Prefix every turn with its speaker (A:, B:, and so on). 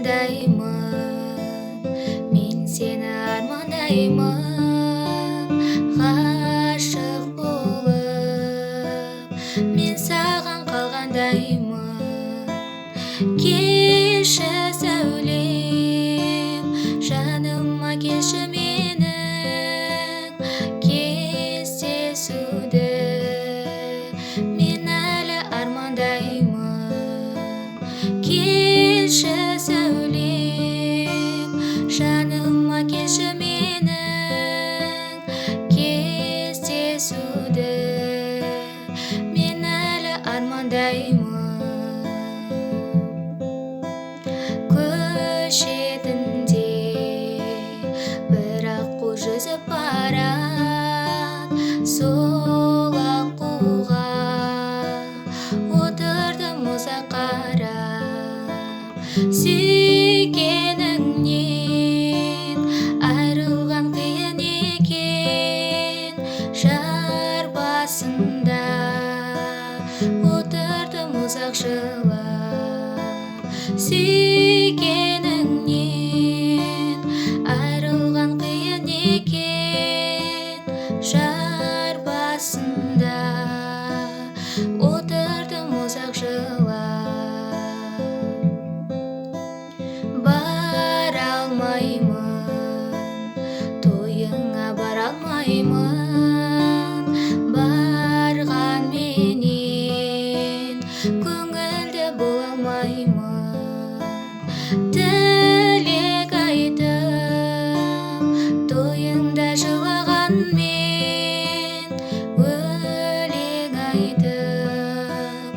A: Армандаймын, мен сені армандаймын, ғашық болып мен саған қалғандаймын. Келші, сәулем, жаныма келші, менің кездесуді мен әлі армандаймын. Келші, сәулем, жаныма келші, менің кездесуді мен әлі армандаймын. Көшетінде бір аққу жүзіп барад, сол аққуға отырдым ұзақ қарап. Сүйгеніңнен айрылған қиын екен, жар басында отырдым ұзақ жылап. Сүйгеніңнен айрылған қиын екен, жар басында отырдым ұзақ жылап. Бара алмаймын тойыңа, бара алмаймын, барғанменен көңілді бола алмаймын. Тілек айтып тойыңда жылағанмен, өлең айтып